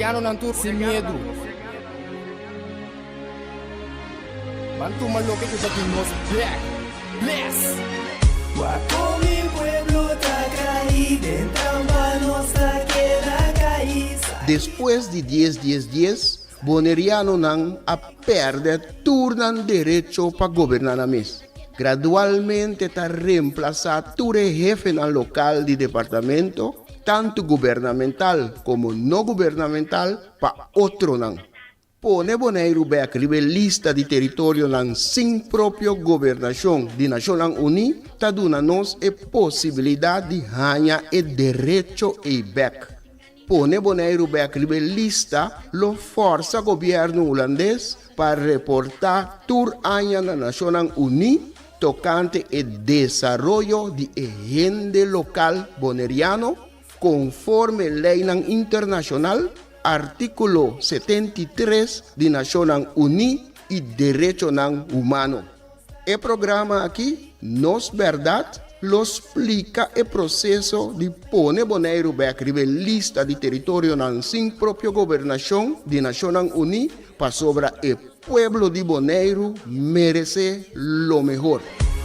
Bonerianonan tur sin miedu. Ban tuma loke ku ta di nos bek. Bless! Wak kon mi pueblo ta kai den trampa nos ta keda kai. Despues di dies dies dies, Bonerianonan a pèrdè tur nan derecho pa goberná nan mes. Gradualmente ta remplasá tur e hefenan lokal di departamento, tantu gubernamental komo no gubernamental, pa otronan. Pone Boneiru bèk riba e lista di teritorionan sin propio gobernashon di Nashonnan Uní ta duna nos e posibilidat di haña e derecho ei bèk. Pone Boneiru bèk riba e lista lo fòrsa gobièrnu hulandes pa reportá tur aña na Nashonnan Uní tokante e desaroyo di e hende lokal boneriano konforme leinan internashonal, artíkulo 73 di Nashonnan Uní i derechonan humano. E programa aki, Nos Bèrdat, lo splika e proseso di pone Boneiru bèk riba e lista di teritorionan sin propio gobernashon di Nashonnan Uní pasobra e pueblo di Boneiru meresé lo mehor.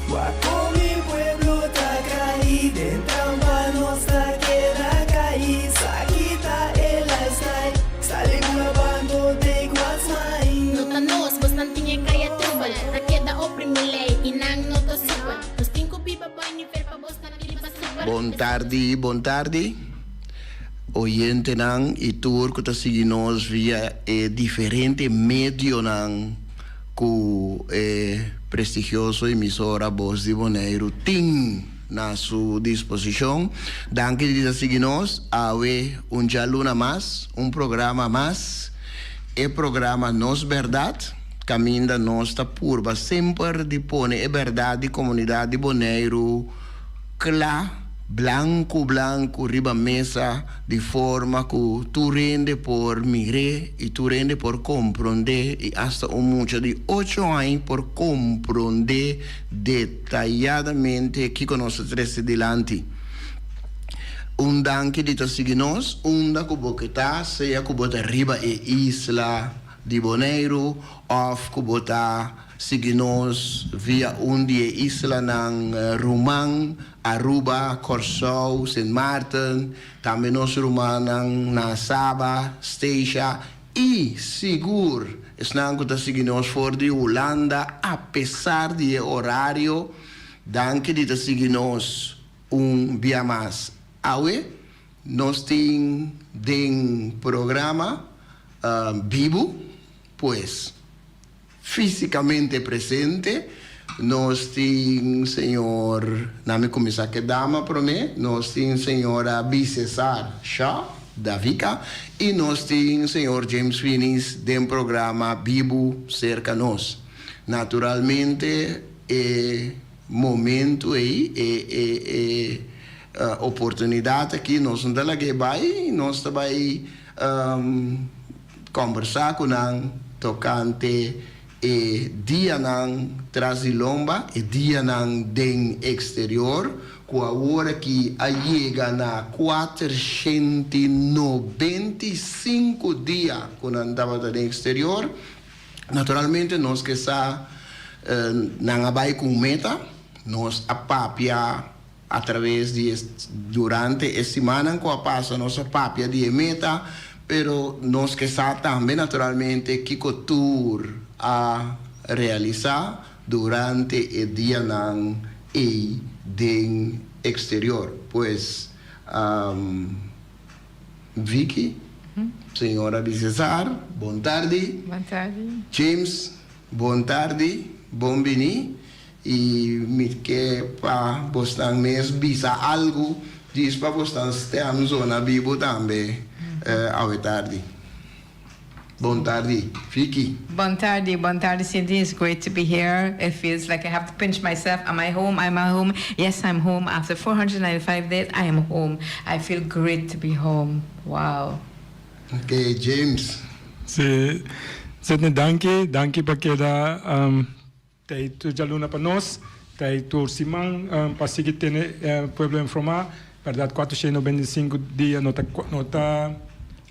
Wak kon mi pueblo ta kai den trampa nos ta keda kai sa kita e lifestyle sali bula bando take what's mine. No ta nos, bosnan tin e kaya trubel. Ta keda oprimi lei i nan no ta supel. Nos tin ku biba bai nivel pa bosnan riba super. Bon tardi, bon tardi oyentenan y tur cu ta sigui nos via e diferente medionan cu e prestigioso emisora Bos di Boneiru tin na su disposicion. Danki di ta sigui nos awe un djaluna mas, un programa mas, e programa Nos Berdad, caminda nos ta purba semper di pone e berdad di comunidad di Boneiru cla, blanku blanku riba mesa di forma ku tur hende por mir'é i tur hende por komprondé i asta un mucha di ocho aña por komprondé detayadamente kiko nos ta trese dilanti. Un danki di ta sigui nos unda ku bo ke ta, sea ku bo ta riba e isla di Boneiru òf ku bo ta Sigui nos via un di e islanan ruman, Aruba, Kòrsou, Sint Maarten, tambe nos rumannan na Saba, Statia i sigur esnan ku ta sigui nos for di Hulanda apesar di e orario. Danki di ta sigui nos un bia mas. Awe nos tin den programa bibu pues. Físicamente presente nos tin señor, na mi cuminsa cu e dama prome, nos tin señora Bisesar Shaw, Davika, y nos tin señor James Finis den programa Bibu Cerca Nos. Naturalmente e momento ey, e e e oportunidad aki nos no ta laga e bay, nos ta bay Kombersá ku nan tokante e dianan tras di lomba, e dianan den eksterior, ku awor aki a yega na 495 dia ku nan tabata den eksterior. Naturalmente nos ke sa nan a bai ku un meta, nos a papia A traves di e durante e simannan ku a pasa nos a papia di e meta, pero nos ke sa tambe naturalmente kiko tur a realisá durante e dianan ei den eksterior. Pues, Vicky, señora Bisesar, bon tardi. Bon tardi. James, bon tardi, bon bini. I mi ke pa bosnan mes bisa algu djis pa bosnan stem zona bibu tambe awe tardi. Bon tardi, Vicky. Bon tardi, bon tardi Cindy, it's great to be here, it feels like I have to pinch myself, am I home, am I home, yes I'm home, after 495 days I am home, I feel great to be home, wow. Ok James. Si, Sidney danki, danki pa keda. T'ei tur djaluna pa nos, t'ei tur siman pa sigui tene e pueblo informá. Bèrdat 495 dia no ta no ta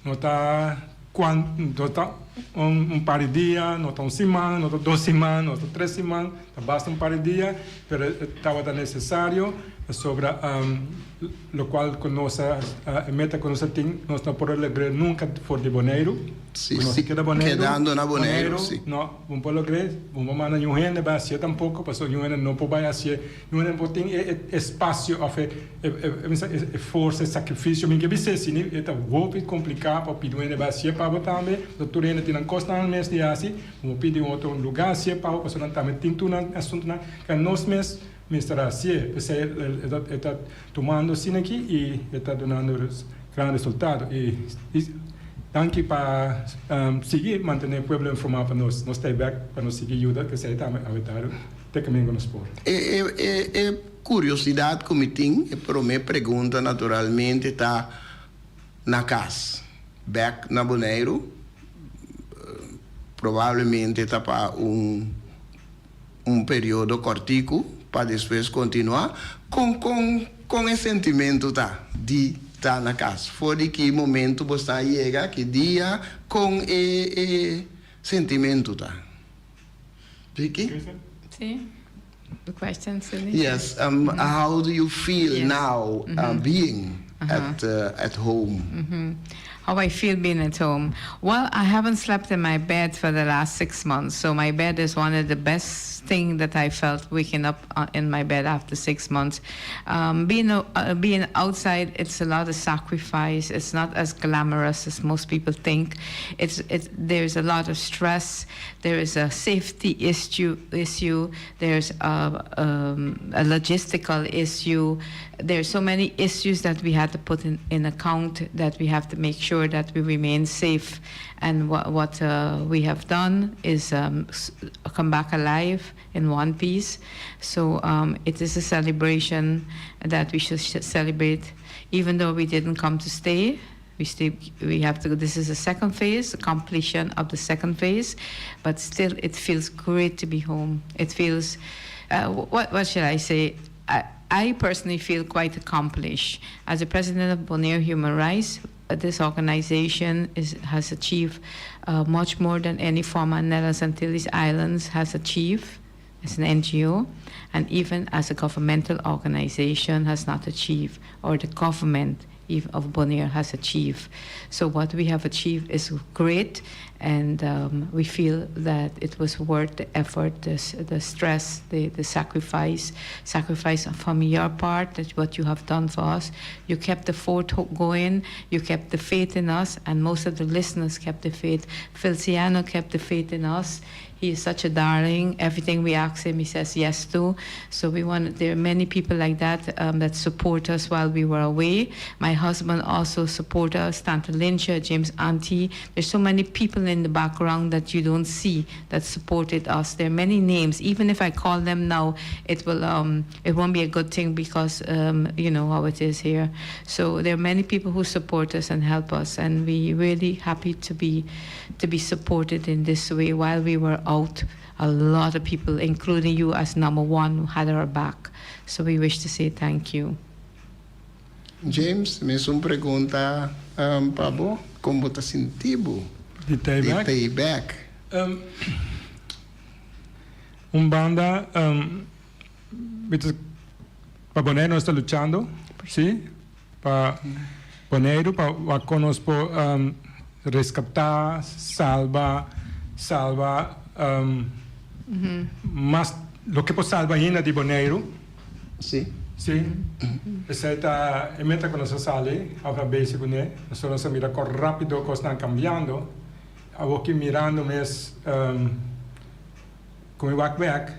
no ta. Cuan, no ta un par di dia, no ta un siman, no ta 2 siman, no ta 3 siman, ta basta un par di dia, pero tabata necesario sobre locual cu nos meta cu nos tin, nos no por logra nunca for di Boneiru. Nos keda Boneiru. Kedando na Boneiru, si. No, no por logra, no manda ningun hende bay haci tampoco, pasobra ningun hende no por bay haci, ningun hende por tin espacio of e forsa, e sacrificio, mi ke bisa si ta hopi complica pa pidi un hende bay haci pa bo tambe, tur hende tin nan cosnan mes di haci, bo pidi un otro lugar haci pa bo, pasobra nan tambe tin tur nan asuntonan, cu nos mes mester haci, pesey e ta tumando asina aki y ta dunando gran resultado y danki pa sigui mantene pueblo informa pa nos, nos ta back pa nos sigui yuda, pesey tambe awetado te caminda nos por. E curiosidad cu mi tin, e prome pregunta naturalmente ta na cas, back na Boneiru, probablemente ta pa un periodo cortico pa despues continua, con e sentimento ta di ta na cas? For di ki momento bo a yega, ki dia, con e sentimento ta? Vicky? Si. The question, Cindy? Yes. How do you feel now being at home? How I feel being at home? Well, I haven't slept in my bed for the last 6 months, so my bed is one of the best thing that I felt, waking up in my bed after 6 months. Being outside, it's a lot of sacrifice. It's not as glamorous as most people think. It's there's a lot of stress. There is a safety issue. There's a logistical issue. There's so many issues that we had to put in account, that we have to make sure that we remain safe. And what we have done is come back alive in one piece. So it is a celebration that we should celebrate, even though we didn't come to stay. We still we have to. This is the second phase, the completion of the second phase, but still it feels great to be home. It feels, what should I say? I personally feel quite accomplished as the president of Bonaire Human Rights. This organization has achieved much more than any former Netherlands Antilles Islands has achieved as an NGO, and even as a governmental organization has not achieved, or the government of Bonaire has achieved. So what we have achieved is great, and we feel that it was worth the effort, the stress, the sacrifice from your part, that what you have done for us. You kept the fort going, you kept the faith in us, and most of the listeners kept the faith. Feliciano kept the faith in us. He is such a darling. Everything we ask him, he says yes to. So we want. There are many people like that that support us while we were away. My husband also support us. Tante Lynch, James' auntie. There's so many people in the background that you don't see that supported us. There are many names. Even if I call them now, it won't be a good thing because you know how it is here. So there are many people who support us and help us, and we really happy to be supported in this way while we were out. A lot of people, including you as number one, who had our back. So we wish to say thank you. James, mesun pregunta pa bo, con bo ta sinti bo? Di Di back? Payback. Un banda, pa Boneiru nos ta luchando, si? Pa Boneiru, pa nos por rescata, salba mas loke por salba ainda di Boneiru. Si. Esey ta e meta cu nos a sali, a basic, ne? Nos a mira con rapido cos ta cambiando. Awor cu mirando mes con wak back,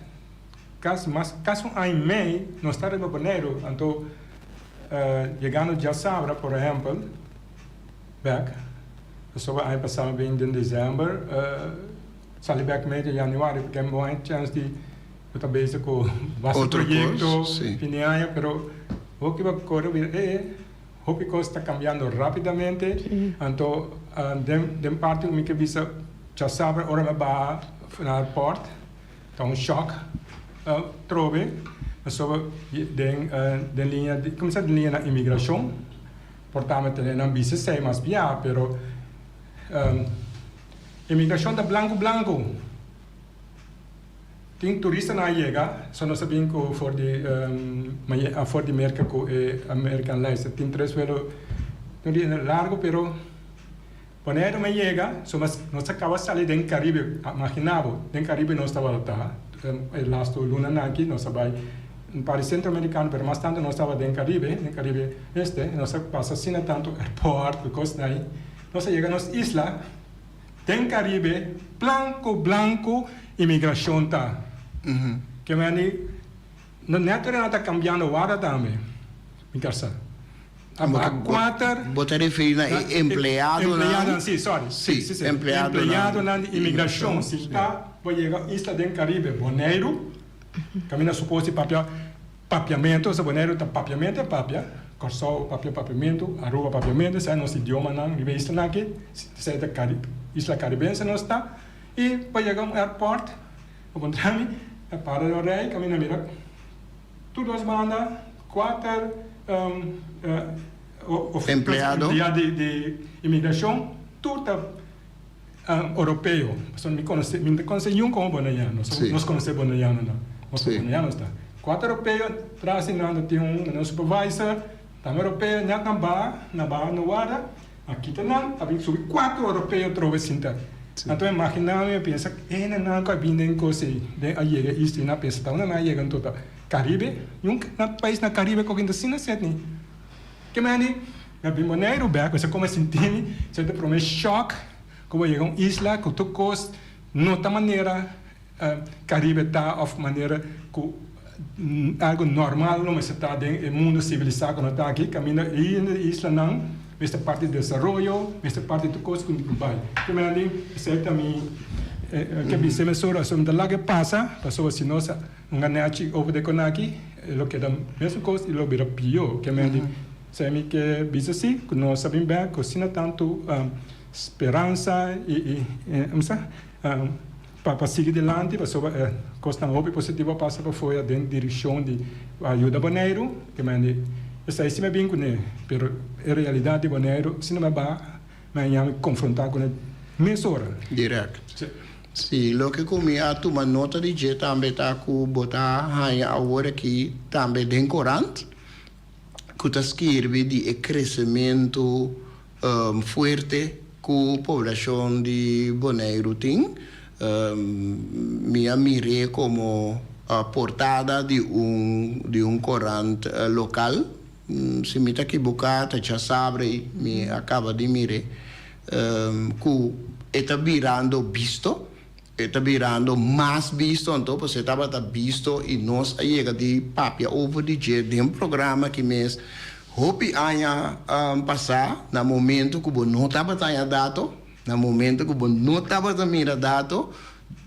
casi mas casi un aña y mey nos ta riba Boneiru, anto yegando diasabra, por ehempel, back, so aña pasa bin na december, sali back mey di januari, pasobra bon chance di ta bezig cu basta Otro proyecto, cos, si. Fin di aña, pero loke bay core, hopi cos ta cambiando rapidamente, anto den parti mi kier bisa, diasabra, ora mi bay na airport, ta un shock, trobe, so den liña, cuminsa den liña na inmigracion, por tanto, nan bisa esey mas bia, pero Imigrashon ta blanku blanku. Tin turistanan a yega, so nos a bin ku for di for di Merka ku e American Airlines. Tin tres vuelo largu pero Boneiru mi a yega, so nos a kaba sali den Karibe. Magina bo, den Karibe nos tabata ta e lastu lunanan aki nos a bai un par di Centro Americano pero mas tantu nos tabata den Karibe, den Karibe Este, nos a pasa asina tantu airport ku kosnan ei. Nos a yega nos isla den Caribe blanco blanco imigracion ta ke meni no net ora nan ta cambiando warda tambe mi ker sa a baha cuater. Bo ta referi na e empleadonan? Empleadonan si sorry si si si empleadonan di imigracion si ta bo yega isla den Caribe Boneiru caminda supos di papia. Papiamentu, esa Boneiru ta papiamentu e papia, Kòrsou papia papiamentu, Aruba papiamentu, esei nos idiomanan riba e islanan aki, esei ta Cari, isla Caribense nos ta, i pa yega un airport, bo kontra mi, a para den un rei kaminda mira tur dos banda kuater Empleado. empleado di imigrashon, tur ta Europeo, pasobra mi konosé, mi no ta konosé niun komo boneriano, so nos konosé bonerianonan, nos ta bonerianos ta. Kuater europeo tras di nan ta tin un un supervisor, tambe europeo, nèt nan baha, nan baha no warda, a kita nan, a bin subi kuater europeo atrobe sinta. Anto mi imaginá mi, mi pensa, e nan ku a bin den kos ei, den a yega isla, i nan a pensa ta unda nan a yega anto ta Karibe, niun pais na Karibe ku a asina set ni. Ke meni mi a bin Boneiru bek, mi sa como sinti mi, sa ta prome shock ku bo yega un isla ku tur kos no ta manera Caribe ta of manera ku algo normal lo mester ta den e mundo civilisa ku no ta aki, kaminda hende di islanan mester parti di desaroyo, mester parti di tur kos ku bai. Ke meni esei ta mi ke bisa mesora, so mi ta laga e pasa pasobra si nos Un ganechi over de konaki e lo keda mesun kos i lo bira pió. Ke men di esei mi ke bisa si ku nos a bin bek ku asina tantu speransa i pa pa sigui dilanti pasobra e kosnan hopi positivo a pasa pafoya den direkshon di ayuda Boneiru. Ke men di esei si mi a bin kuné pero e realidat di Boneiru asina mi a baha mi a ña mi konfrontá kuné mesora. Dirèkt. Sí, loke ku mi a tuma nota di dje tambe ta ku bo ta haña awor aki tambe den korant ku ta skirbi di e kresementu fuerte ku poblashon di Boneiru tin. Mi a mir'é komo portada di un di un korant lokal. Si mi ta kibuká ta djasabre mi a kaba di mir'é. Ku e ta birando bisto, e ta birando mas bisto anto pasobra e tabata bisto i nos a yega di papia over di dje den programa aki mes hopi aña pasá na momento ku bo no tabata haña dato, na momento ku bo no tabata mira dato,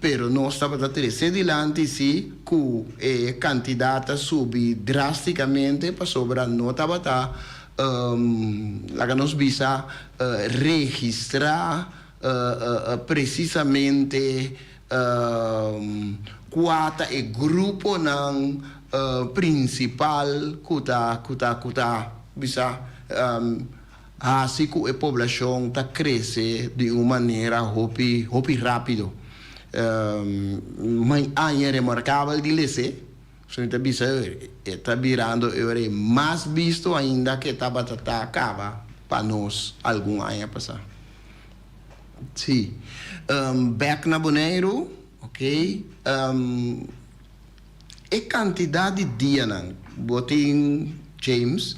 pero nos tabata trese dilanti si ku e kantidat a subi drástikamente pasobra no tabata Laga nos bisa registrá presisamente kua ta e gruponan prinsipal ku ta ku ta ku ta bisa hasi ku e poblashon ta krese di un manera hopi hopi rápido. Aña remarkabel di lese. So mi ta bisa e ta birando e ora ei mas bisto ainda ke tabata ta kaba pa nos algun aña pasá. Sí. Bek na Boneiru, ok. E kantidat di dianan bo tin, James,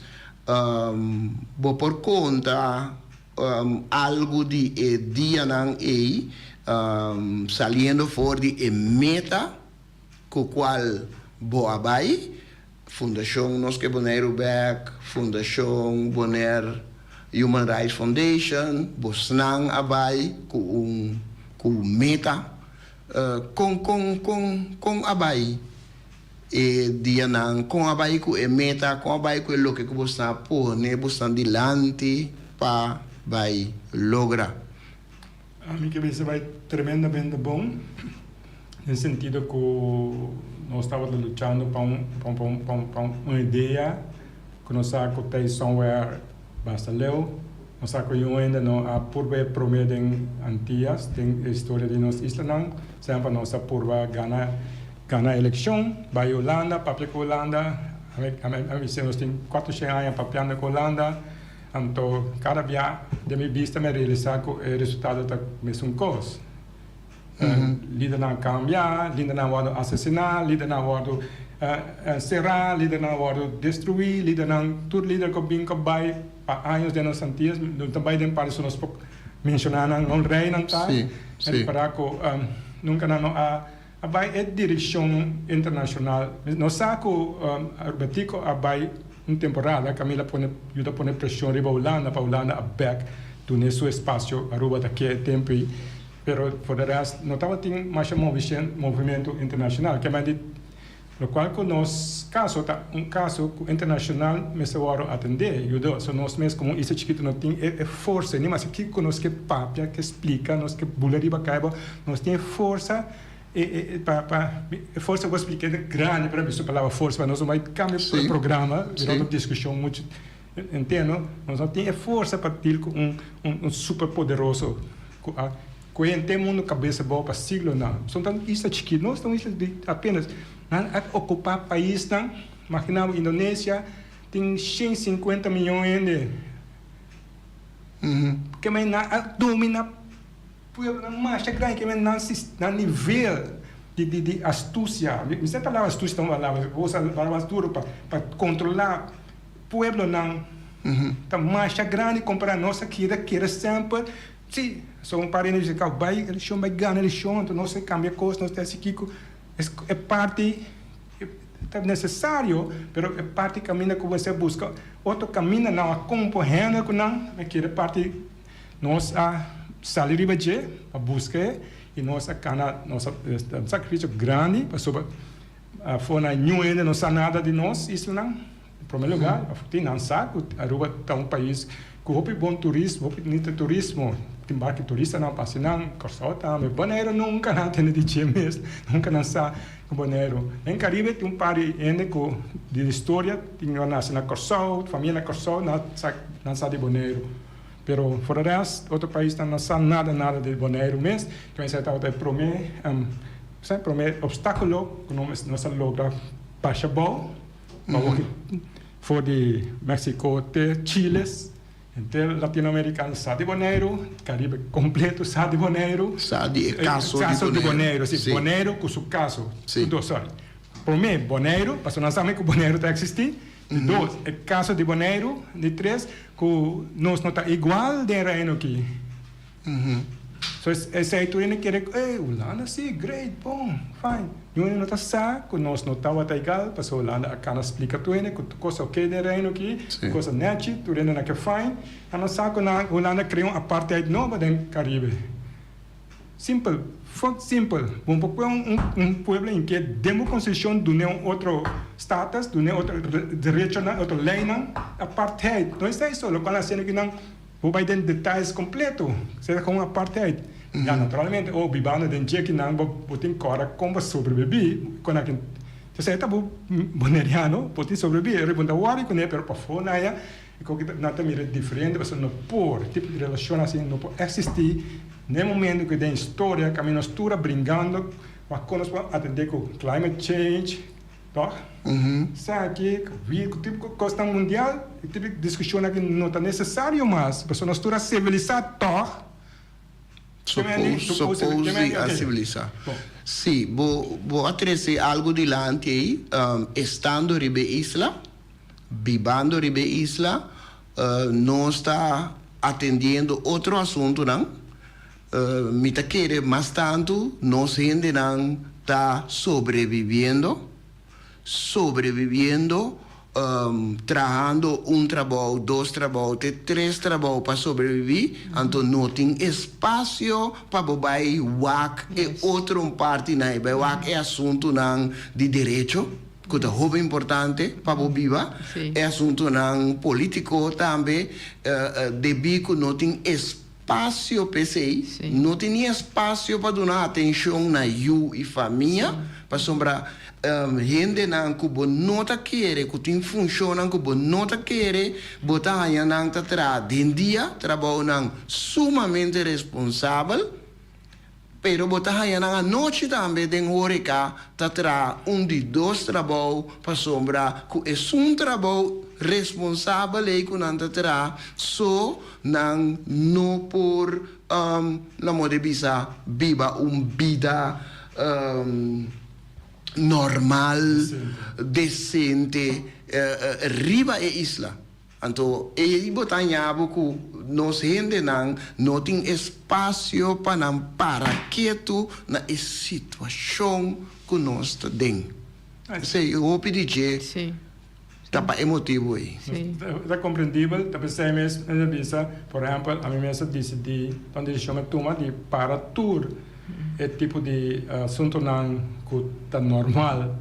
bo por konta algu di e dianan ei saliendo for di e meta Ku kual bo a bai? Fundashon Nos Ke Boneiru Bèk, Fundashon Bonaire Human Rights Foundation, bosnan a bai ku un ku meta. Kon kon kon kon a bai e dianan? Kon a bai ku e meta? Kon a bai ku e loke ku bosnan a pone bosnan dilanti pa bai logra? Mi ke bisa bai tremendamente bon den sentido ku nos tabata luchando pa un pa un pa un pa un idea ku nos sa ku ta somewhere basta leu. Nos sa ku niun hende no a purba e promé den Antias den e historia di nos islanan. Semper nos a purba gana gana elekshon, bai Hulanda, papia ku Hulanda. Ami ami bisa nos tin kuater shen aña papiando ku Hulanda. Anto kada bia den mi bista mi a realisá ku e resultado ta mesun kos. Lidernan a kambia, lidernan a wòrdu asesiná, lidernan a wòrdu será, lidernan a wòrdu destruí, lidernan, tur lider ku bin ku bai pa años den nos Antillas, no ta bai den parti so nos por menshoná nan, non reinan ta, a ripará ku nunka nan no a bai e direkshon internashonal. Nos sa ku Betico a bai un temporada, Camila pone yuda pone preshon riba Hulanda pa Hulanda a bèk dun'é su espasio, Aruba ta ke e tempu ei. Pero for de rest no tabatin masha movimento internacional. Ke di locual cu nos caso ta un caso cu internacional mester wordo atende, yuda. So nos mes como un isla chikito no tin e forsa, ni mas kico cu nos ke papia, ke splica, nos ke bula riba caibo, nos tin e forsa pa pa e forsa cu bo splica ta grandi, pero mi su palabra forsa pa nos no bay cambia e programa, bira otro discusion mucho. Entiendo, nos no tin e forsa pa deal ku un un super poderoso ku a kohe henter mundu kabes abou pa siglonan. Son ta un isla chikit, nos ta un isla di apenas nan a okupá paisnan, imagina bo Indonesia tin 150 miyon hende, ke men nan a domina pueblonan masha grandi, ke men nan nan nivel di di di astusia, mi sa e palabra astusia ta un palabra, bo usa palabra mas duro pa pa kontrolá. Pueblonan ta masha grandi compara nos aki ta kere semper si so un par di hende bisa bay eleccion bay gana eleccion anto nos ta cambia cos nos ta haci kico e parti ta necesario pero e parti caminda cu bo busca otro caminda nan a compo hende cu nan a kere parti nos a sali riba dje a busca e y nos a cana nos a sacrificio grandi pasobra Afó na niun hende no sa nada di nos islanan. En prome lugar, afó tin nan sa ku Aruba ta un pais ku hopi bon turismo, hopi nita turismo. Tin baki turistanan pasa nan, Kòrsou tambe. Boneiru nunka nan tende di dje mes, nunka nan sa ku Boneiru. Den Karibe tin un par di hende ku di historia tin a nase na Kòrsou, famia na Kòrsou, nan sa nan sa di Boneiru. Pero for de rest, otro paisnan no sa nada nada di Boneiru mes. Kemester tabata e prome. Sa e prome obstaculo cu nos a logra basha bou, pa hopi for di Mexico te Chile, henter Latinoamericano sa di Boneiru, Caribe completo sa di Boneiru. Sa di e caso di Boneiru. Caso di Boneiru, si, Boneiru cu su caso. Si. Dos, sorry. Prome, Boneiru, pasobra nan sa cu Boneiru ta existi. Di dos, e caso di Boneiru. Di tres, cu nos no ta igual den Reino aki. So esei tur hende kere ku ey Hulanda si great bon fine niun hende no ta sa ku nos no tabata egal pasobra Hulanda a kana splika tur hende ku tur kos oke den reino aki tur kos a nechi tur hende na ke fine nan no sa ku nan Hulanda krea un apartheid nobo den Caribe simpel fok simpel bo por pue un pueblo inke den bo konstitushon dune un otro status dune otro derechonan otro leynan apartheid no esei so lokual nan hasiendo kinan. Bo bai den detayes kompleto, sea kon apartheid. Ya naturalmente oh bibando den djekinan bo bo tin kòrda kon bo sobrebibí kon aki. Entonces e ta bo boneriano bo tin sobrebibí e riba bo ta wòri kuné pero pafó nan ya e koki nan ta mira diferente pasobra no por tipo di relashon asina no por eksistí n'e momento ku den historia kaminda nos tur a bringando pa kon nos por atendé ku climate change. Toch? Esaki, ku tipo ku kosnan mundial, e tipo di diskushon aki no ta nesesario mas, pasobra nos tur a sivilisá tòg. Suppose di a sivilisá. Sí, bo bo a trese algu dilanti ei, estando riba e isla, bibando riba e isla, nos ta atendiendo otro asuntunan. Mi ta kere mas tantu nos hendenan ta sobreviviendo, sobreviviendo, trahando un trabou, dos trabou, te tres trabou pa sobreviví, anto no tin espacio pa bo bai wak e otro partinan, e bai wak e asuntunan di derecho, ku ta hopi importante pa bo biba, e asuntunan politico tambe, debí ku no tin espacio. espasio p'esei, no tin ni espasio pa duna atenshon na yu i famia, pasobra hendenan ku bo no ta kere, ku tin funshonnan ku bo no ta kere, bo ta haña nan ta traha den dia, trabounan sumamente responsabel. Pero bo ta haña nan anochi tambe den horeca ta traha un di dos trabou pasobra cu esun trabou responsabel ey cu nan ta traha so nan no por na modo di bisa biba un bida normal decente riba e isla. Anto ei bo ta haña bo ku nos hendenan no tin espasio pa nan para ketu na e situashon ku nos ta den. P'esei hopi di dje ta pa e motibu ei. Ta komprendibel, ta p'esei mes mi ta bisa, por ehèmpel, ami mes a disidí, ta un desishon mi a tuma di para tur e tipo di asuntunan ku ta normal.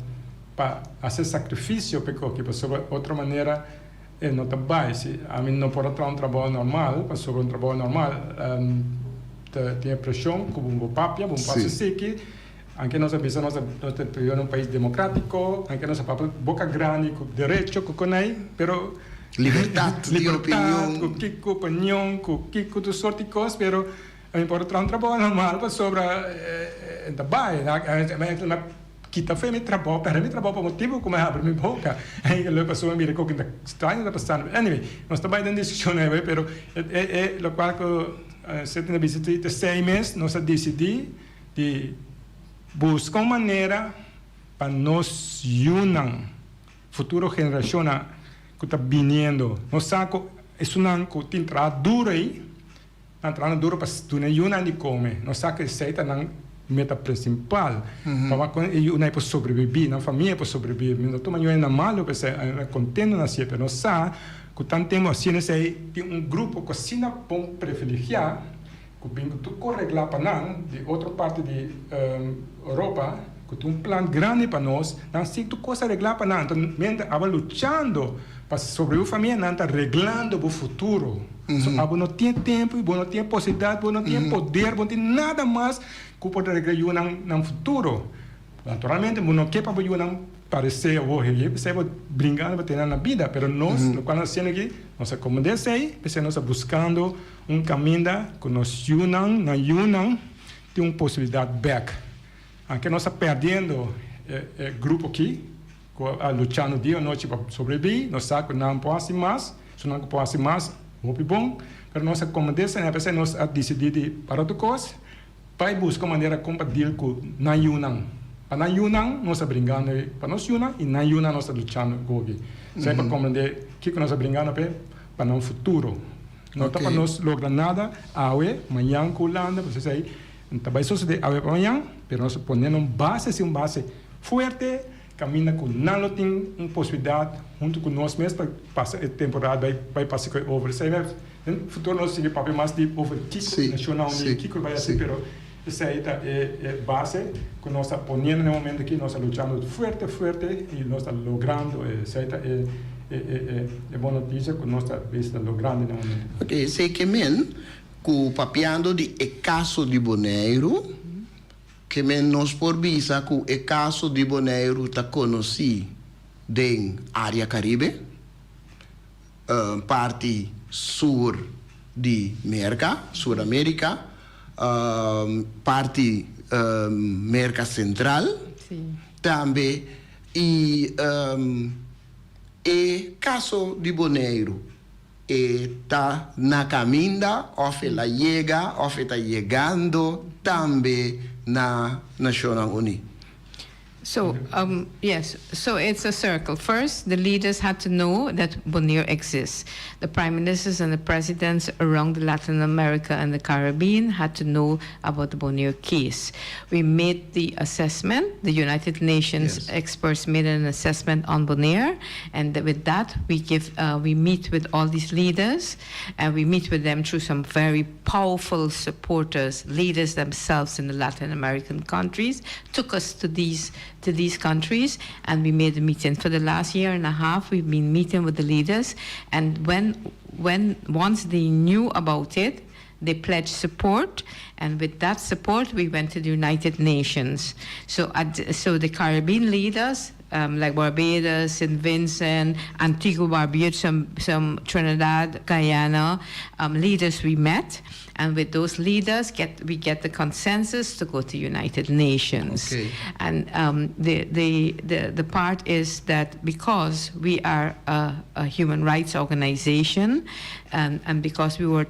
Pa hasi sakrifisio p'e koki pasobra otro manera e no ta bai. Si ami no por a traha un trabou normal pasobra un trabou normal ta tin e preshon ku bo papia, bo pasa siki. Anke nos a bisa nos nos ta biba na un pais demokratiko, anke nos a papia boka grandi ku derecho ku konai, pero Libertat di opinion. Libertat ku kiko opinion ku kiko tur sorti kos, pero ami por a traha un trabou normal pasobra e ta bai. Kita fe mi trabou, perde mi trabou pa motibu ku mi habri mi boka. E lo pasobra mi mira ku ta straño ta pasando. Anyway, nos ta bai den diskushon anyway, pero e e lokual ku Seti na bisa ta esei mes nos a disidí di buska un manera pa nos yunan, futuro generashonnan ku ta biniendo, nos sa ku esunnan ku tin traha duru ei, Nan trahando duro pa duna e yunan di come. Nos sa cu esey ta nan meta principal. Pa wak con e yunan por sobrevivi, nan famia por sobrevivi. Mi no ta tuma yunan na malo pa esey, nan contento na hacié, pero nos sa cu tan tempo haciendo esey tin un grupo cu asina bon privilegia cu bin cu tur cos regla pa nan di otro parti di Europa cu tin un plan grandi pa nos, nan si tur cos a regla pa nan. Enton mientras abo luchando pa sobrevivi famia nan ta reglando bo futuro. So abo no tin e tempu i bo no tin e posibilidat, bo no tin e poder, bo no tin nada mas ku por regla yunan nan futuro. Naturalmente bo no ke pa bo yunan paresé awor hei, p'esei bo bringando pa tene nan na bida, pero nos lokual nos ta hasiendo aki, nos a komprendé esei, p'esei nos ta buskando un kaminda ku nos yunan, nan yunan tin un posibilidat bèk. Anke nos ta pèrdiendo e grupo aki. Ku a luchando dia anochi pa sobreviví, nos sa ku nan por hasi mas, su nan ku por hasi mas, hopi bon, pero nos a komand'é esei, p'esei nos a disidí di para tur kos, bai buska un manera kon pa deal ku nan yunan. Pa nan yunan nos a bringando pa nos yunan i nan yunan nos ta luchando gobi. Esei pa komprendé kiko nos a bringando p'e pa nan futuro. No ta pa nos logra nada awe, mañan ku Hulanda, pasobra esei ta bai sosodé awe pa mañan, pero nos a pone nan base, si un base fuerte. Caminda cu nan lo tin un posibilidad hunto cu nos mes pa pasa e temporada bay bay pasa cu e over. Esey mes den futuro nos sigui papia mas diep over kico Nacionnan Uní, kico bay haci, pero esey ta e e base cu nos ta poniendo na e momento aki, nos ta luchando fuerte fuerte y nos ta logrando esey ta e e e e bon noticia cu nos ta bes ta logrando na e momento aki. Ok, esey ke men cu papiando di e caso di Boneiru, Ke men nos por bisa ku e kaso di Boneiru ta konosí den área Karibe, parti sur di Merka, Sur Amerika, parti Merka Sentral tambe i e kaso di Boneiru. E ta na caminda of el a yega of e ta yegando tambe na Nacionnan Uní. So, yes, so it's a circle. First, the leaders had to know that Bonaire exists. The prime ministers and the presidents around Latin America and the Caribbean had to know about the Bonaire case. We made the assessment, the United Nations yes. experts made an assessment on Bonaire, and with that we give uh, we meet with all these leaders, and we meet with them through some very powerful supporters, leaders themselves in the Latin American countries, took us to these to these countries, and we made a meeting. For the last year and a half, we've been meeting with the leaders, and when when once they knew about it. They pledged support, and with that support, we went to the United Nations. So, at, so the Caribbean leaders, like Barbados, St. Vincent, Antigua, Barbuda, some Trinidad, Guyana leaders we met, and with those leaders, we get the consensus to go to United Nations. And the part is that because we are a human rights organization, and because we were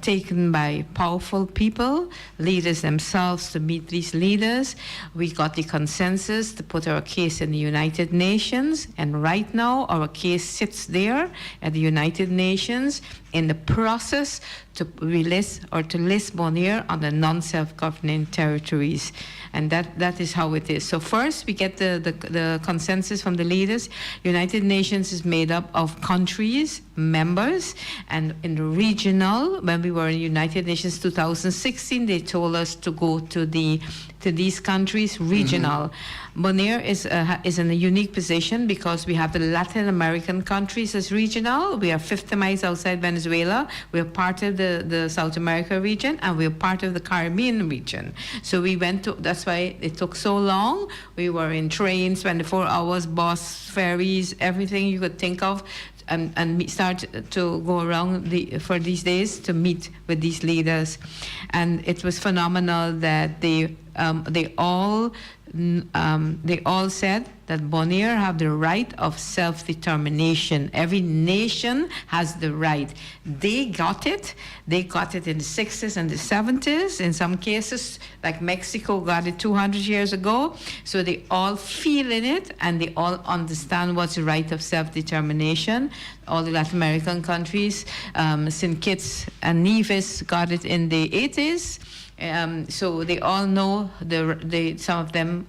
taken by powerful people, leaders themselves, to meet these leaders, we got the consensus to put our case in the United Nations. And right now, our case sits there at the United Nations in the process to release or to list Bonaire on the non-self-governing territories. And that is how it is. So first, we get the consensus from the leaders. United Nations is made up of countries, members, and in the regional, when we were in United Nations 2016, they told us to go to these countries regional. Bonaire is in a unique position because we have the Latin American countries as regional. We are 50 miles outside Venezuela. We are part of the South America region, and we are part of the Caribbean region. So we went to, that's why it took so long. We were in trains, 24 hours, bus, ferries, everything you could think of, and start to go around for these days to meet with these leaders. And it was phenomenal that they all said that Bonaire have the right of self-determination. Every nation has the right. They got it. They got it in the 60s and the 70s. In some cases, like Mexico got it 200 years ago. So they all feel in it and they all understand what's the right of self-determination. All the Latin American countries, St. Kitts and Nevis got it in the 80s. So they all know, some of them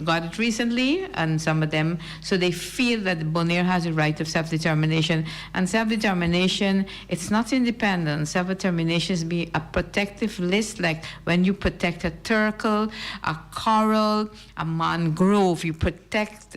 got it recently, and some of them, so they feel that Bonaire has a right of self-determination. And self-determination, it's not independence. Self-determination is be a protective list, like when you protect a turtle, a coral, a mangrove, you protect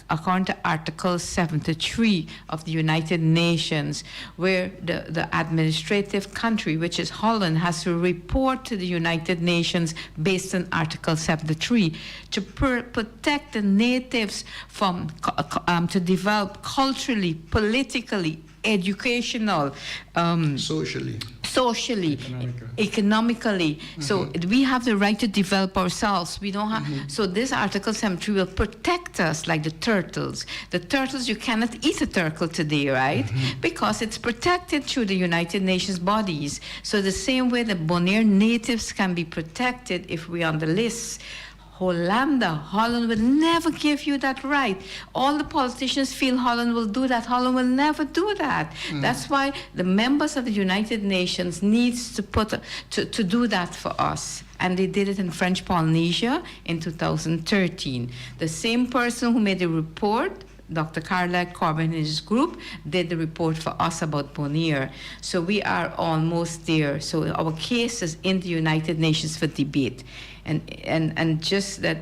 according to Article 73 of the United Nations, where the administrative country, which is Holland, has to report to the United Nations based on Article 73 to protect the natives from, to develop culturally, politically, educational, socially, socially, Economically. economically. So we have the right to develop ourselves. We don't have. So this Article 73 will protect us like the turtles. The turtles, you cannot eat a turtle today, right? Because it's protected through the United Nations bodies. So the same way the Bonaire natives can be protected if we're on the list. Holanda, Holland will never give you that right. All the politicians feel Holland will do that. Holland will never do that. That's why the members of the United Nations needs to do that for us. And they did it in French Polynesia in 2013. The same person who made the report, Dr. Carla Corbin and his group, did the report for us about Bonaire. So we are almost there. So our case is in the United Nations for debate. And just that,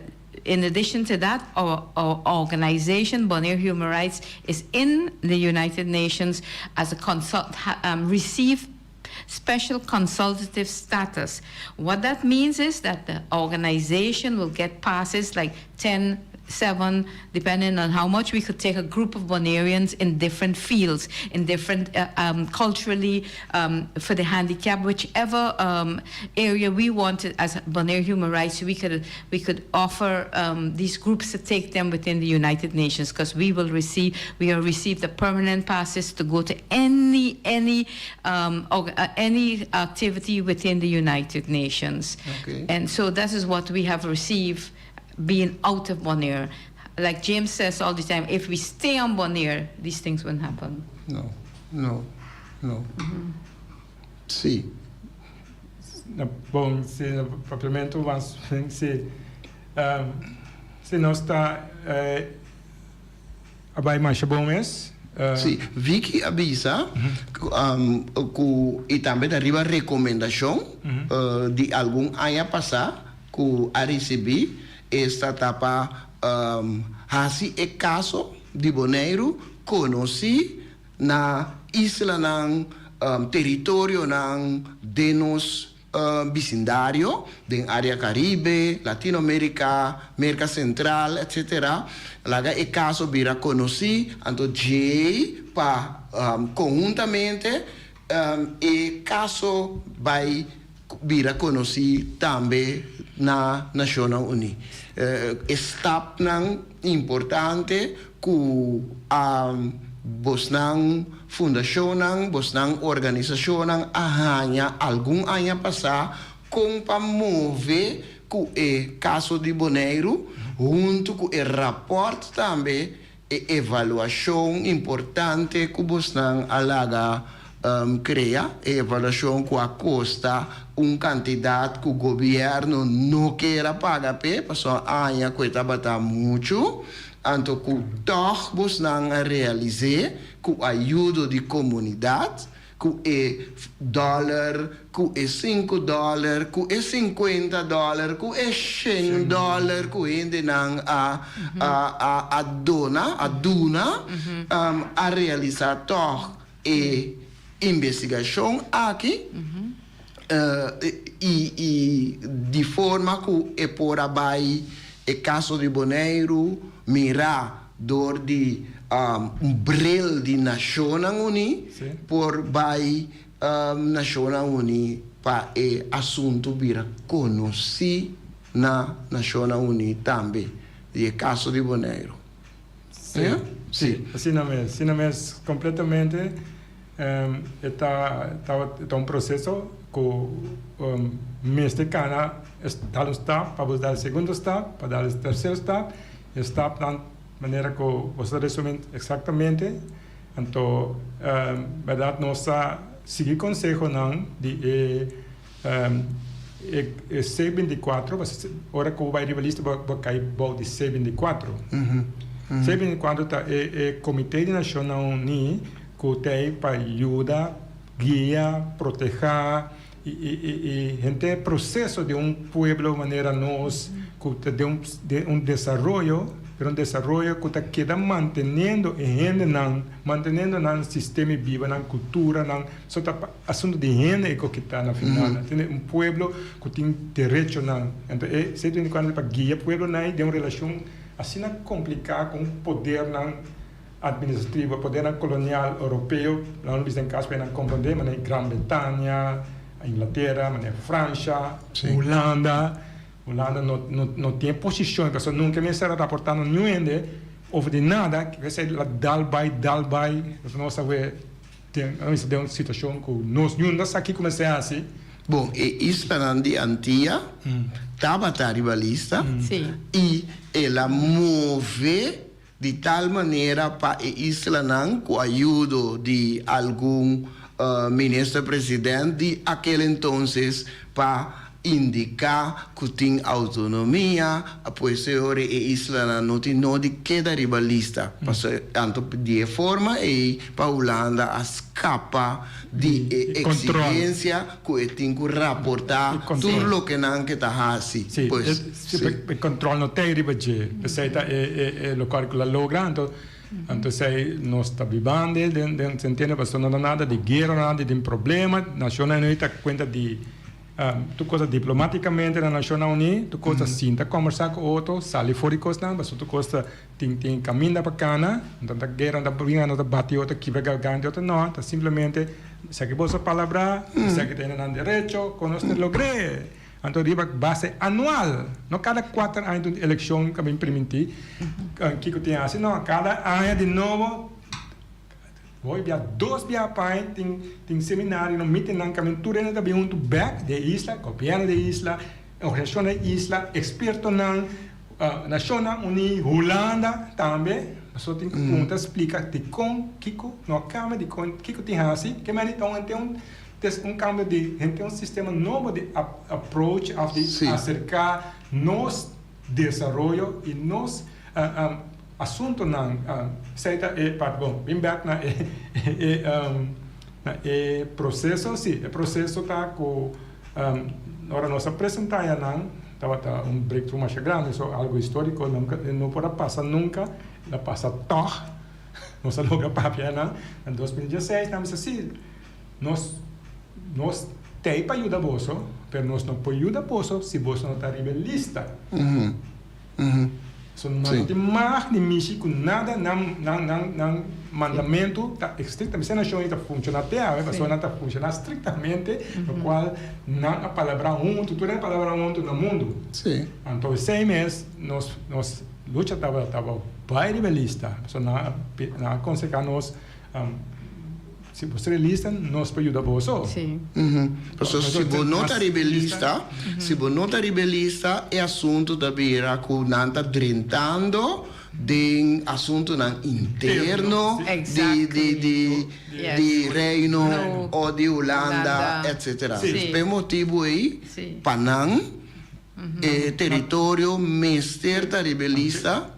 in addition to that, our organization, Bonaire Human Rights, is in the United Nations as a consult, receive special consultative status. What that means is that the organization will get passes like 10, 7, depending on how much we could take a group of Bonaireans in different fields, in different, culturally, for the handicap, whichever area we wanted as Bonaire Human Rights, we could offer these groups to take them within the United Nations, because we will receive, we have received the permanent passes to go to any activity within the United Nations. And so that is what we have received being out of Bonaire. Like James says all the time, if we stay on Bonaire, these things won't happen. No. Si. No, bon, si propriamente si si nos ta bai mas bon mes. Si, Vicky a bisa ku i tambe ariba rekomendashon di algun aña pasá ku a risibí esta etapa hasi e kaso di Boneiru konosí na islanan. teritorionan den nos bisindario, den área Karibe, Latinoamérika, Merka Sentral, etcetera. Laga e kaso bira konosí, anto djei pa konhuntamente e kaso bai bira konosí tambe na Nashonnan Uní. E stapnan importante ku a bosnan fundashonnan, bosnan organisashonnan a haña algun aña pasá kon pa move ku e kaso di Boneiru huntu ku e rapòrt tambe E evaluashon importante ku bosnan a laga krea, e evaluashon ku a kosta un kantidat ku gobièrnu no ker a paga p'e, pasobra aña ku e tabata muchu, anto ku tòg bosnan a realis'é ku ayudo di komunidat, Ku e dòler, ku e sinku dòler, ku e sinkuenta dòler, ku e shen dòler ku hendenan a a a dona, a duna, a realisá tòg e investigashon aki i i di forma ku e por a bai e kaso di Boneiru mirá Dor di un bril di Nashonnan Uní por bai Nashonnan Uní pa e asuntu bira konosí na Nashonnan Uní tambe di e kaso di Boneiru. Sí, sí, asina mes, asina mes kompletamente e ta ta un proseso ku mester kana dal un stap pa bo dal e segundo stap pa dal e terser stap. E stapnan manera ku bo ta resumí eksaktamente. Anto bèrdat nos ta sigui konsehonan di e e C bintikuatro, ora ku bo bai riba lista bo bo kai bou di C bintikuatro. C bintikuatro ta e e komité di Nashonnan Uní ku ta ei pa yuda, guia, protehá I henter proceso di un pueblo manera nos cu ta den un desaroyo, pero un desaroyo cu ta keda manteniendo e hendenan, manteniendo nan sistema di biba, nan cultura, nan, so ta asunto di hende e cu kita na final. Entiende? Un pueblo cu tin derechonan. Anto e 124 ta pa guia pueblonan ei den un relacion asina complica cu un podernan. Administrativo, podernan kolonial europeo, nan lo bisa den kas pa nan komprondé, manera Gran Bretania, Inglatera, manera Fransha, Hulanda. Hulanda no no no tin e posishon, pasobra nunka mester a raportá na niun hende over di nada, esei la dal bai dal bai, pasobra nos a wee den nan bisa den un situashon ku nos niun no sa kiko mester hasi. Bon, e islanan di Antia tabata riba lista i el a move Di tal manera pa e islanan ku ayudo di algun minister-president di aquel entonces pa indica ku tin autonomia, pues e ora e islanan no tin nodi keda riba lista. Pasobra anto di e forma ei pa Hulanda a scapa di e exigencia ku e tin ku raporta tur loke nan ke ta hasi. Pues, sí. E control no ta riba dje. Esei ta e locual cu la logra. Anto, anto esei nos ta bibando den, den sentido pasobra no ta nada di guera, no nada di problema. Nacionnan Uní ta cuenta di tur cosa diplomaticamente na Nacionnan Uní, tur cosa sinta combersa cu otro, sali for di cosnan, pasobra tur cos ta tin tin caminda pa cana. No ta guera, no ta bringa, no ta bati otro, kibra garganta di otro, no. Ta simplemente esaki boso palabra, esaki ta nan derecho, con nos ta logr'é. Anto riba base anual, no kada kuater aña tin un elekshon ku a bin primintí kiko tin hasi, no, kada aña di nobo, hoy bia dos bia pa aña tin tin seminario, no mitinnan kaminda tur hende ta bin huntu bèk di e isla, gobièrnu di e isla, organisashonnan di e isla, ekspertonan, Nashonnan Uní, Hulanda tambe, pasobra tin ku punta splika dikon kiko no a kambia, dikon kiko tin hasi, ke manera di ta un. Tes un cambio di henter un sistema nobo di approach of di acerca nos desaroyo y nos asuntonan. Esey ta e parti. Bon, bin bek na e na e proceso. Si, e proceso ta cu ora nos a presenta ayanan tabata un breakthrough masha grandi, so algo historico nunca no por a pasa nunca, el a pasa tog. Nos a logra papia ayanan na 2016, nan a bisa si. Nos nos t'ei pa yuda boso, pero nos no por yuda boso si boso no ta riba e lista. So nan no tin mag di mishi ku nada, nan nan nan nan mandamentu ta estrictamente, esei nashon ei ta funshoná te awe, pasobra nan ta funshoná estrictamente lokual nan a palabrá huntu, tur hende a palabrá huntu na mundu. Anto esei mes nos nos lucha tabata tabata bai riba e lista, pasobra nan a nan a konsehá nos. Si bo ta lista, nos por yuda boso. Sí. Pasobra si bo no ta riba e lista, si bo no ta riba e lista, e asuntu ta bira ku nan ta drentando den asuntunan interno di di di di Reino o di Hulanda, etcetera. P'e motibu ei, pa nan e teritorio mester ta riba e lista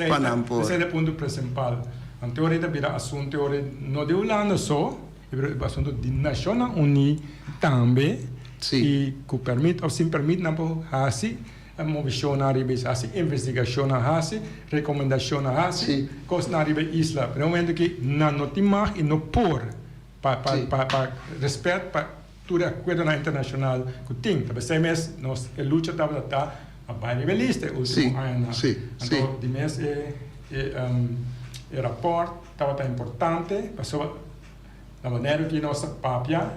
pa nan por. Esei ta e punto principal. Anto ora ta bira asunto ora no di Hulanda so, pero e asunto di Nashonnan Uní tambe i ku permit of sin permit nan por hasi movishonnan riba isla, hasi investigashonnan, hasi rekomendashonnan, hasi kosnan riba e isla. Pero e momento ki nan no tin mag i no por pa pa respet pa Tur e akuerdonan internashonal ku tin. Ta p'esei mes nos e lucha tabata ta pa bai riba e lista e ultimo añanan. Anto di mes e e rapòrt tabata importante pasobra na manera ku nos a papia,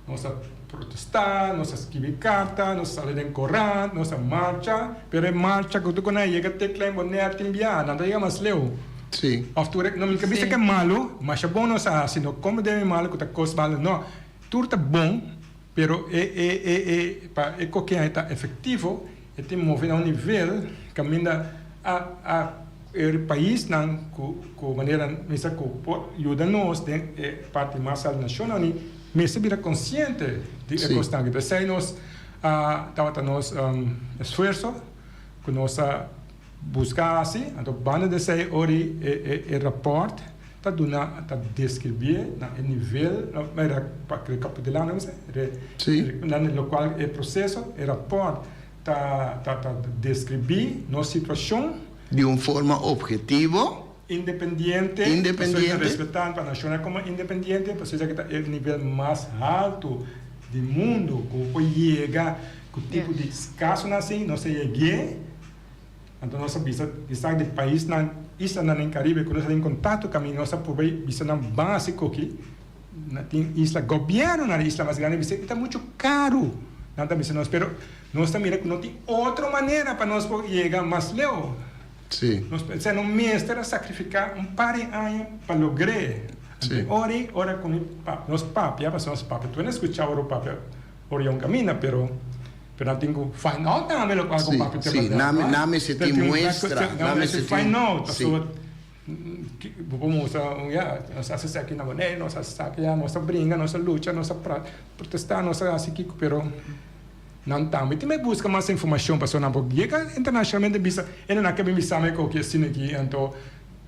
nos a protestá, nos a skibi karta, nos a sali den korant, nos a marcha, pero e marcha ku tur ku nan a yega te Klein Bonaire tin biaha, nan ta yega mas leu. Òf tur e, no mi ka bisa ku e malu, masha bon nos a hasi, no komo den e malu ku ta kos malu, no. Tur ta bon, pero e e e e pa e kokean e ta efektivo, e tin move na un nivel kaminda a a e paisnan ku ku manera mester ku por yuda nos den e parti mas al nashonnan i mester bira konsiente di e kosnan aki. P'esei nos a tabata nos esfuerso ku nos a Buska hasi, anto banda di esei ora e e rapòrt ta duna ta deskribié na e nivel pa rekapitulá no mester na lokual e proseso e rapòrt ta ta ta deskribí nos situashon. Di un forma ophetivo. Independiente. Independiente. Pasobra ta respetá pa nashonnan komo independiente pasobra esaki ta e nivel mas haltu di mundu ku por yega ku tipo di kasonan asin nos ta yeg'é. Anto nos a bisa esaki di paisnan, islanan den Caribe cu nos a tin contacto caminda nos a purba bisa nan ban haci coki na tin isla gobierno na isla mas grandi a bisa e ta mucho caro nan ta bisa nos pero nos ta mira cu no tin otro manera pa nos por yega mas leu nos pensa no mester a sacrifica un par di aña pa logr'e anto ora ora cu nos papia pasobra nos papia tur hende a scucha ora papia ora yon caminda pero Pero nan tin ku find out tambe lokual ku papia ta Sí, nan nan mester tin muestra. Nan mester find out pasobra bo por mustra ya nos a hasi esaki na Boneiru, nos a hasi esaki ya, nos a bringa, nos a lucha, nos a protesta, nos a hasi kiko pero nan tambe tin bai buska mas informashon pasobra nan por yega internashonalmente bisa e nan a ke bin bisa mi koki asina aki anto